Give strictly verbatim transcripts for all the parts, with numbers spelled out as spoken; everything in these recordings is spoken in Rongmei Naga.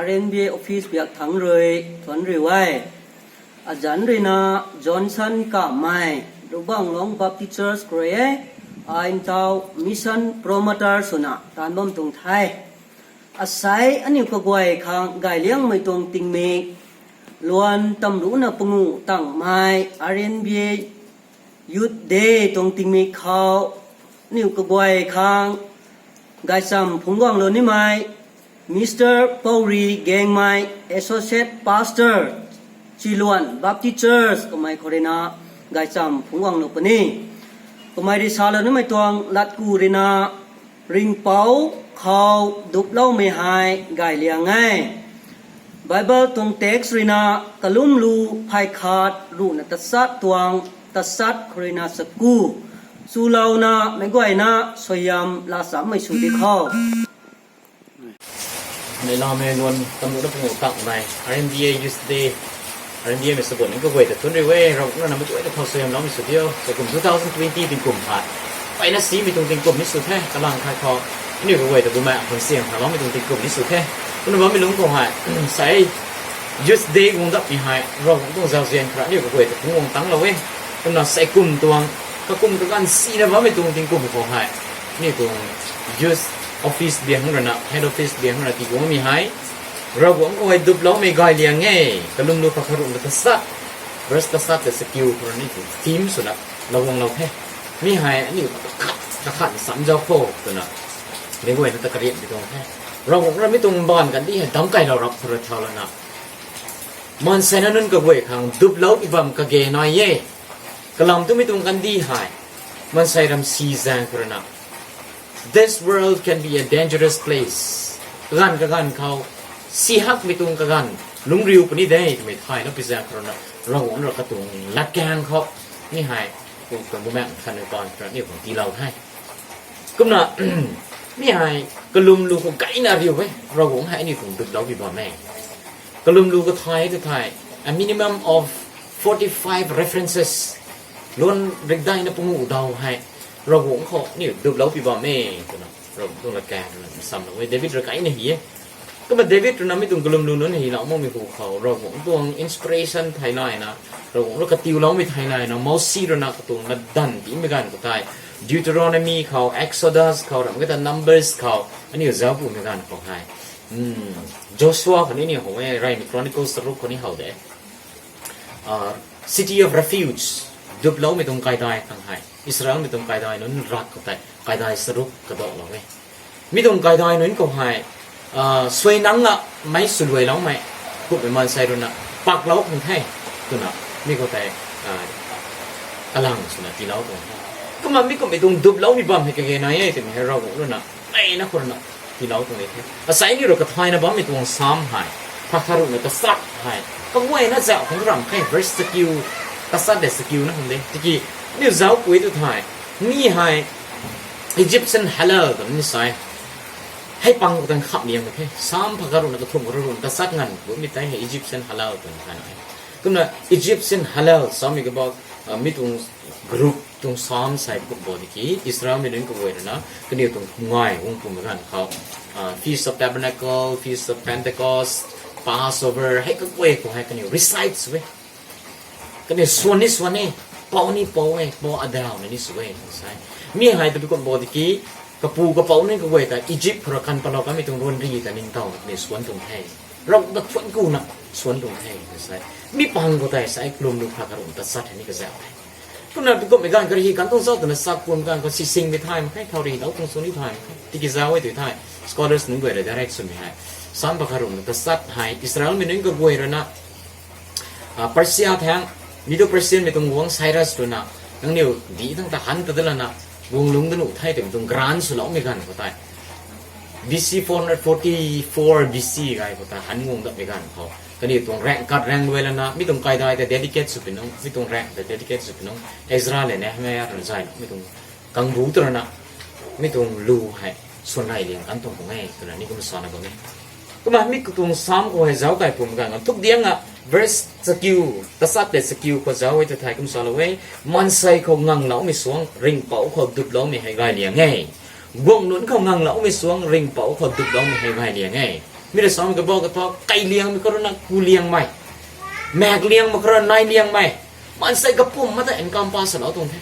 R N B A office biak thangc rui thuanc riu e. Azanc ruina Johnson Kamei, Rubanglong Baptist Church khou rui e. Ai ntaw mission promoter swna taanv bam tuang the. Asei aniu kaguay khang gayliangmei tuang tingmik, luan tamrucna panguh tangmei R N B A Youth Day tuang tingmik khou aniu kaguay khang gaychamv phungc guanglou nimei Mister Pouri Gangmei, Associate Pastor, Chiluan Baptist Church kamei khou ruina gaychamv phungc guanglou puni. Kamei rui salou nimei tuang latku ruina Ringhpouc khou duploumei hei gayliang e. Bible tuang text ruina Kalumlu phay khat ruhna tachat tuang tachat khou ruina chaku, chulouna meic guayna suaihiam laa chammei sw di khou. Meilamei luan tamrucna panguh tangmei R N B A Youth Day, R N B A mei sabun ning kaguay ta thuanc riu e. Ravguangc ruina meic guayna khou suaihiam loumei sw diu. Sei kum two thousand twenty tingkum hei mpeyna simei tuang tingkum ni sw the. Kalang khat khou aniu kaguay ta bumaengh khang siang khang loumei tuang tingkum ni sw the. Kumna bammei lungc khou hei sei Youth Day guang datmei hei Ravguangc tuang zauzian khou rui aniu kaguay ta phungc guang tangclou e. Kumna sei kum tuang kakum kaganv sina bammei tuang tingkum khou hei aniu tuang youth office biang ruina, head office biang ruina tiguangmei hei Ravguangc khou hei duploumei gayliang e. Kalumlu phay khat ruhna tachat, verse tachat tei chakiu khou rui aniu tuang theme swna lou guanglou the. Mi hei aniu kakhat kakhat nsamzau khou twna meic guayna ta karianmei tuang the. Ravguangc rui mi tuang baanv kandih hei damc kailou rap khou rui thau lana, maansei na nunc kaguay khang duplou pi bam kage nai e. Kalam tu mi tuang kandih hei maansei ram si zaeng khou ruina, this world can be a dangerous place. Kaganv kaganv khou si hakmei tuang kaganv lungc riu puni de twmei thay na pi zaeng khou ruina, Ravguangc rui katuang latkaeng khou mi hei tuang bumaengh khat nui pan khou rui aniu khang tiilou the. Kumna mi hei Kalumlu khou gayna riu e, Ravguangc hei aniu khang duplou pi bam e. Kalumlu kathay tu thei a minimum of forty-five references, luan rikdaina panguh daw hei Ravguangc khou aniu duplou pi bam e twna Ravguangc tuang latkaeng ruina nsamlou e. David rui gayna hy e. Kumna David ruina mi tuang Kalumlu nunc hylou makmei hu khou Ravguangc tuang inspiration thei layna, Ravguangc rui katiuloumei thei layna, Mosi ruina katuang latdanv tiimei ganv khou tei, Deuteronomy khou, Exodus khou, ram kata Numbers khou aniu zauc pumei ganv khou hei, Joshua khou ni ni how e, Reymei Chronicles charuk khou ni how de. City of Refuge, duploumei tuang kaidai khang hei Israelmei tuang kaidai nunc rak khou tei kaidai charuk kadalou e. Mi tuang kaidai nunc khou hei suai nang a meic swluailoumei kummei maansei ruina paklou khang the twna mi khou tei kalang swna tiilou tuang the. Kumna mi kummei tuang duplou pi bam hei kage nai e twmei hei Ravguangc ruina mpeyna khou ruina tiilou tuang e the. Asei ni rui kathayna bammei tuang Psalm hei phay khat ruhna tachat hei kaguayna zauc khang ramh khe, verse chakiu, tachat de chakiuna khang de. Tiki aniu zauc pui tu thei mi hei Egyptian Hallel twna ni sa e. Hei pang khou tei khamliangmei the. Psalm phay khat ruhna kathumh khat ruhna tachat nganv bumei tei hei Egyptian Hallel twna thaylou e. Kumna Egyptian Hallel samei kabak mi tuang group tuang Psalm sei kum bo tiki Israelmei nunc kaguay ruina kaniw tuang ngai guang pumei ganv khou Feast of Tabernacle, Feast of Pentecost, Passover hei kaguay khou hei kaniw recite sw e. Kaniw swan ni swan e, pou ni pou e, pou adawna ni sw e sa e. Mi hei tabui kum bo tiki kapu kapouc nunc kaguay ta Egypt khou rui kan patlou kanmei tuang ruanri ta ningtow kaniw swan tuang the. Ravguangc ta thuanc kuna swan tuang the sa e. Mi pang khou tei sa e Kalumlu phay khat ruhna tachat hei ni kazauh the. Kumna tabui kummei ganv karihi kan tuang zauc twna sak pum ganv khou sisingmei thay mak khe, thau rihilou tuang swan ni thay mak khe. Tiki zauc e tu thei scholars nunc guay rui direct swmei hei Psalm phay khat ruhna tachat hei Israelmei nunc kaguay ruina Persia thang, Medo Persianmei tuang guangc Cyrus ruina nangniw dih thangc ta han ta dalana guang lungc da nuh the twmei tuang grant swloumei ganv khou tei B C four hundred forty-four B C gay khou tei han guang datmei ganv khou kaniw tuang raengh kat raengh luai lana mi tuang kaidai ta dedicate sw pi nung, mi tuang raengh ta dedicate sw pi nung, Ezra le Nehemiah ruina zay mi tuang kangbu ta ruina mi tuang lu hei swan rey liang kan tuang pung e twna ni kum sana bam e. Kumna mi tuang Psalm khou hei zauc kai pum ganv nthuk diang a verse chakiu, tachat le chakiu khou zauc e tu thei kum salou e. Maansei khou ngangloumei suang Ringhpouc khou duploumei hei gay liang e. Guangc nunc khou ngangloumei suang Ringhpouc khou duploumei hei gay liang e. Mi rui sa kabau katha, kai liangmei khou rui na ku liangmei, maek liangmei khou rui na nai liangmei, maansei kapwm ma ta encompass lou tuang the.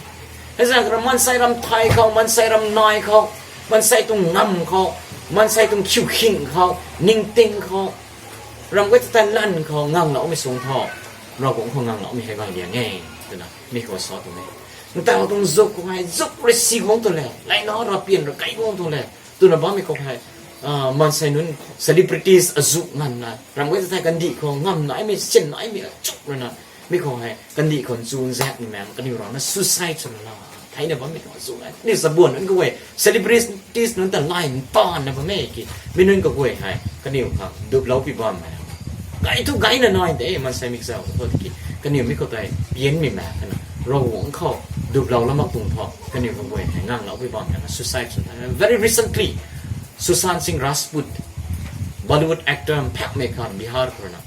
Hei zaeng khou rui maansei ram thay khou, maansei ram nai khou, maansei tuang ngamv khou, maansei tuang khiukhing khou, ningting khou, ram guay ta tei lan khou ngangloumei sung tho, Ravguangc khou ngangloumei hei gay liang e, twna mi khou sa tuang e. Ntaw tuang zuk khou hei, zuk rui si guang tu le, laina ra pian ra kai guang tu le, twna bammei khou hei, maansei nunc celebrities azu nganvna ram guay ta thei kandih khou ngam naimei, sin naimei azu rui na, mi khou hei kandih khou nchunzaekmei maeng kaniw rana suicide swna la theina bammei tuang azu e. Kaniw chabuan nunc kaguay, celebrities nunc ta line ntanna bam e ki, mi nunc kaguay hei kaniw khang duplou pi bammei gay thu gayna nai de, maansei mikzau khou tiki, kaniw mi khou tei pianmei maek kana Ravguangc khou duplou la mak tuang tho, kaniw kaguay hei nganglou pi bammei na suicide sw the. Very recently, Sushant Singh Rajput, Bollywood actor mphakmei khan Bihar khou rui na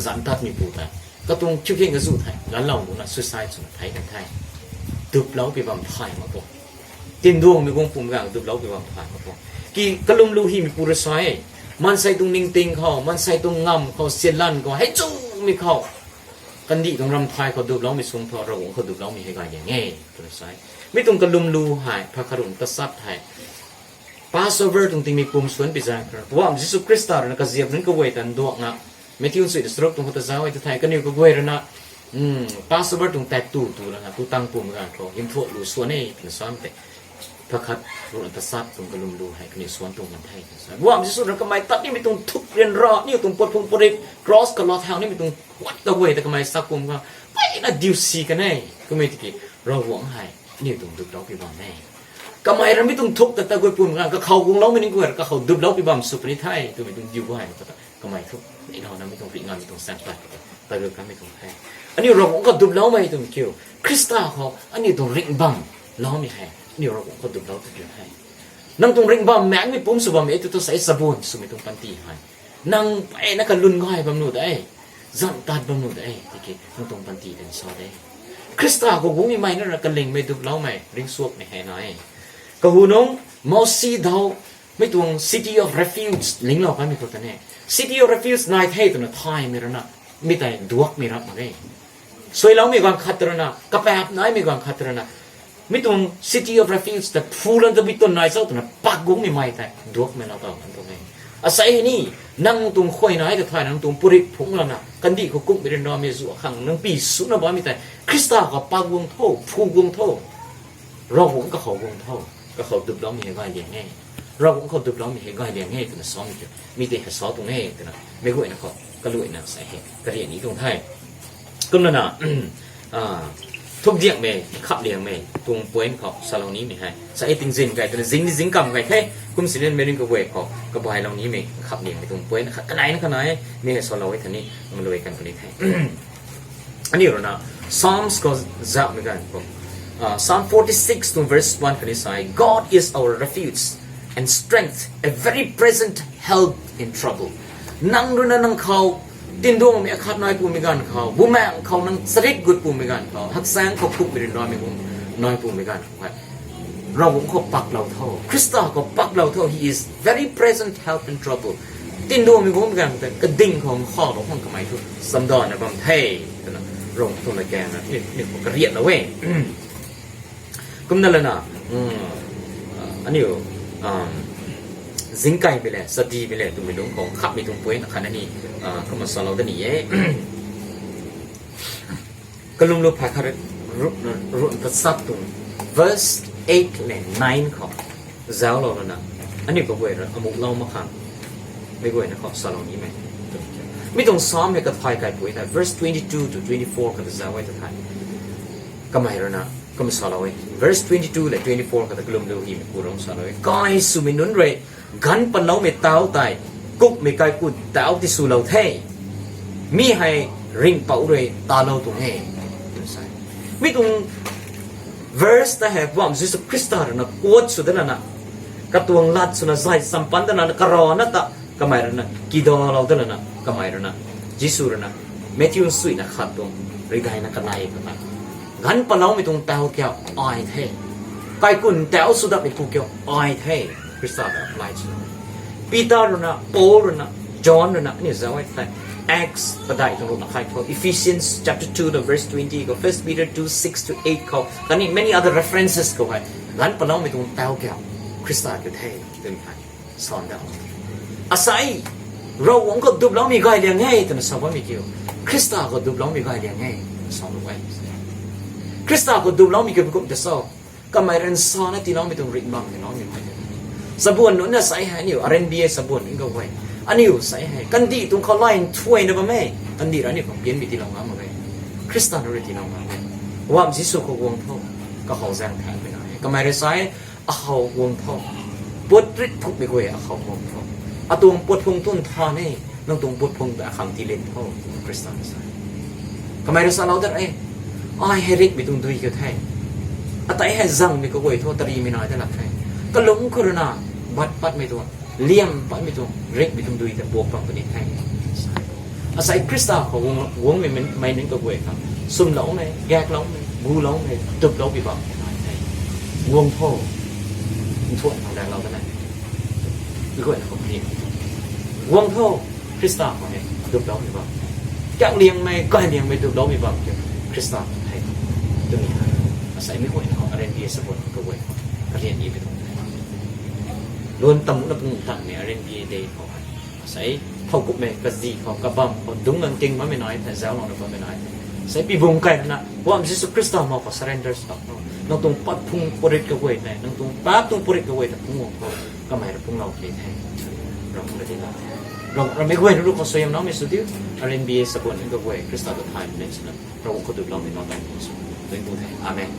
zantatmei pu tei katuang khiukhing kazu thei lanlou luna suicide swna thei kan the. Duplou pi bam thay mak tuang, tinduangmei guang pum gang duplou pi bam thay mak tuang. Ki kalwm lu hymei pu rui sa e, maansei tuang ningting khou, maansei tuang ngamv khou, sialan khou, hei chumei khou kandih tuang ram thay khou duploumei sung tho, Ravguangc khou duploumei hei gay liang e, twna sa e. Mi tuang kalwm lu hei pha khat rui na tasat hei Passover tuang tingmik pum suan pi zaeng khou rui na Poubauhmei Jisu Khrista rui na kaziap nunc kaguay ta nduakna, Matthew nsuina charuk tuang khou ta zauc e ta thei, kaniw kaguay rui na Passover tuang tat tu tu lana tu tang pum ganv khou hymthuak lu suan e twna sa tei, pha khat rui na tasat tuang kalwm lu hei kaniw suan tuang kan the. Poubauhmei Jisu rui na kamei tat nimei tuang thuk ryanra, aniu tuang puat phung puarit, cross khou laa thau nimei tuang puat kaguay ta kamei sa kum khang mpeyna diu si kan e. Kumna tiki Ravguangc hei aniu tuang duplou pi bam e. Kamei rui mi tuang thuk ta ta guay pum khang kakhou guangloumei ning guay rui kakhou duplou pi bam sw puni the twmei tuang diu guay ta kamei thu, nai nauna mi tuang pi ngamei tuang saeng pat ta ta gu kanmei tuang the. Aniu Ravguangc khou duploumei twmei kiu, Khrista khou aniu tuang ringh bam loumei hei aniu Ravguangc khou duplou ta kiu the. Nang tuang ringh bam maengmei pumc sw bam e tu tu sa e, chabuan swmei tuang panty hei nang mpeyna kalwn gay bam nuh de, zanc tat bam nuh de, tiki nang tuang panty tan sa de. Khrista khou guangmei mei na rui kalingmei duploumei ringcsuakmei hei nai e. Kahu nung Mosi daw mi tuang city of refuge linglou kanmei khou ta ne, city of refuge nai the twna thaymei rui na mi tei duakmei rap mak e. Suailoumei ganv khat rui na, kapaap naimei ganv khat rui na, mi tuang city of refuge ta phu lan ta mi tuang nai cho twna pak guangmei mei tei duakmei lou taw kan tuang e. Asei hei ni, nang tuang khuay nai ta thay, nang tuang puarit phungc lana kandih khou kumhmei ryanramei zu akhang nang pi suna bammei tei Khrista khou pak guang tho, phu guang tho. Ravguangc kakhou guang tho, kakhou duploumei hei gay liang e. Ravguangc khou duploumei hei gay liang e twna samei kiu, mi tei hei sa tuang e twna meic guayna khou kaluaina sa hei karian ni tuang the. Kumlana, thukdiakmei, khapliangmei tuang point khou salou nimei hei sa e, tingzin gay twna zing ni zing kam gay the. Kum sini meic ring kaguay khou kabailou nimei khapliangmei tuang point khat kanaina kanai mi hei salou e thani, malui kan puni the. Aniu rui na Psalms khou zauhmei ganv khou, Psalm forty-six tuang verse one khatni sa e, God is our refuge and strength, a very present help in trouble. Nang rui na nang khou tinduangmei akhat nai pumei ganv khou, bumaengh khou nang charit gut pumei ganv khou, haksaeng khou kumhmei ryanramei guang nai pumei ganv khou hei Ravguangc khou paklou tho, Khrista khou paklou tho. He is very present help in trouble. Tinduangmei guangmei ganv tei kading khou nkhavlou khang kamei thu chamdana bam the twna Ravguangc tuang latkaeng na aniu khou kariatlou e. Kumna lana, aniu zingkaimei le, chadimei le twmei lungc khou khammei tuang point akhat na ni kumna salou da ni e. Kalwm lu phay khat rui na tasat tuang verse eight le nine khou zauclou lana, aniu kaguay rui amuhlou mak khang meic guayna khou salou nimei, mi tuang Psalm hei kathay kaipui tei verse twenty-two to twenty-four khou ta zauc e ta thei, kamei rui na kumna salou e. Verse twenty-two le twenty-four khou ta kalwm lu hymei pu rui salou e, kai swmei nunc rui ganv patloumei tauc tei kukmei kaikun tauc tiswlou the, mi hei ringhpouc rui talou tuang e, twna sa e. Mi tuang verse ta hei Poubauhmei Jisu Khrista rui na quote sw da lana, katuang lat swna zay champan da lana, karana ta kamei rui na kidalou da lana, kamei rui na, Jisu rui na Matthew nsuina khat tuang rui daina kanei khou ta, ganv patloumei tuang tauc kiu ai the, kaikun tauc sw datmei pu kiu ai the, Khrista ta apply swna. Peter rui na, Paul rui na, John rui na aniu zauc e thei, Acts padeih tuang ruhna khat khou, Ephesians chapter two the verse twenty khou, First Peter two six to eight khou khatni many other references khou hei, ganv paloumei tuang tau kiu Khrista kiu the twmei hei sa da. Asei, Ravguangc khou duploumei gay liang e twna sa bammei kiu, Khrista khou duploumei gay liang e twna sa lu e. Khrista khou duploumei kiu kum ta sa, kamei rui nsana tiiloumei tuang ringh bam tiiloumei mei. Chabuan nunc na sei hei aniu R N B A chabuan nunc khou e. Aniu sei hei kandih tuang khou lay nthuayna bam e. Kandih rui aniu khang pianmei tiilou ngam mak e. Khrista na rui tiilou ngam e. Wam Jisu khou guang tho, kakhou zaeng thaekmei na e. Kamei rui sa e, akhou guang tho. Puat rit phukmei guay akhou guang tho. Atuang puat phung tu nthan e, nang tuang puat phung ta akhang tiilin tho, Khrista na sa e. Kamei rui salou dat e, ai hei ringhmei tuang dui kiu the. Atei hei zangmei kaguay thu tarimei nai da lak the. Kalung khou rui na, bat patmei tuang, liam patmei tuang, ringhmei tuang dui ta puak bam puni the. Asei Khrista khou guang, guangmei mei, mei nunc kaguay khang, swmloumei, gakloumei, guloumei, duplou pi bam nai the. Guang tho, nthuan khang daklou da na. Kaguay na khou ri. Guang tho, Khrista khou hei duplou pi bam. Kakliangmei, kaineimei duplou pi bam kiu Khrista khou hei. Twmei hei, asei mei guay na khou R N B A chabuan kaguay khou karian ni pi tuang the. Luan tam na pung tanmei R N B A day khou hei, asei thowkumhmei kazi khou, kabam khou, dungc nang ting bammei nai the, zauclouna bammei nai the. Asei pibung kai na, Wam Jisu Khrista ma khou surrender sw tho. Nang tuang pat phung puat rit kaguay tei, nang tuang paap tuang puat rit kaguay ta phungc guang tho. Kamei rui phungclou khe the. Ravguangc rui tiilou the. Ravguangc rui mei guay na ru khou suaihiamloumei sw diu. R N B A chabuan nunc kaguay Khrista ta thay mei swna, Ravguangc khou duploumei nunc ta sw. Tuang ku the. Amen.